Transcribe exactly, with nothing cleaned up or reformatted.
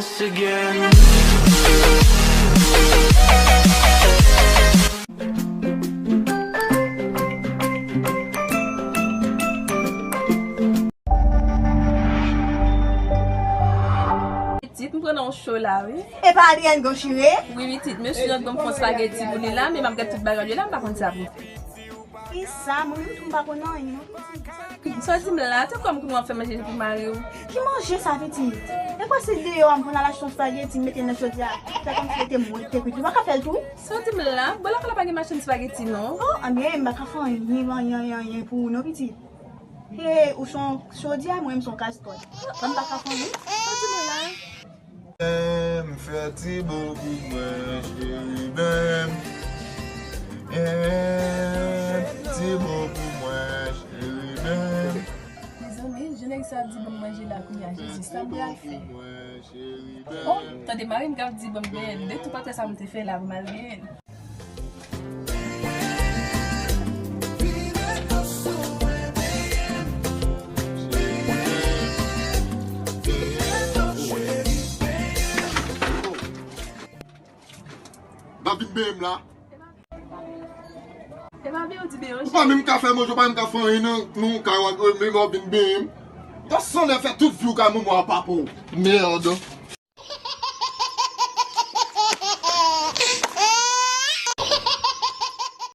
Again. Pitit, m pran nan yon cho la, wi. E pa Adrienne Gauchire? Wi, pitit, mesye an ban m fon spageti pou li la, men m ap gad tout bagay yo la, m pa konn sa pou m fè. Kisa, mwen menm tou m pa konn anyen non, pitit. Sa w di m la, te kwè m konn w ap fè manje pou mari w. Ki manje sa, pitit? E kwa se deyò a m konn al achte yon spageti, m mete l nan chodyè a, fè kòmsi se te mwen ki te kwit li. Ou pa ka fè l tou? Sa w di m la? Bò lakay la pa gen machann spageti non. Oh, anben, m pa ka fè anyen, anyen, anyen, anyen pou ou non, pitit. He, ou se yon chodyè, mwen menm se yon kastròl. Ban m pa ka fè anyen. Sa w di m la? M fè ti bo pou mwen, cheri, bem. Em, ti bo pou mwen, cheri, bem. Mezanmi, jan nèg sa ap di ban m manje la kounye a, Jezi, sa m pral fè? Oh, tande mari m k ap di ban m benyen l. De tout pate sa m te fè la pou m al benyen l. M ap vin benyen m la. E pa benyen w di benyen w, cheri. Ou pa menm ka fè manje, ou pa menm ka fè anyen nan, nan kay w, men w ap vin benyen m. Ou ta sanlè fè tout vi w kay manman w ak papa w. Merde.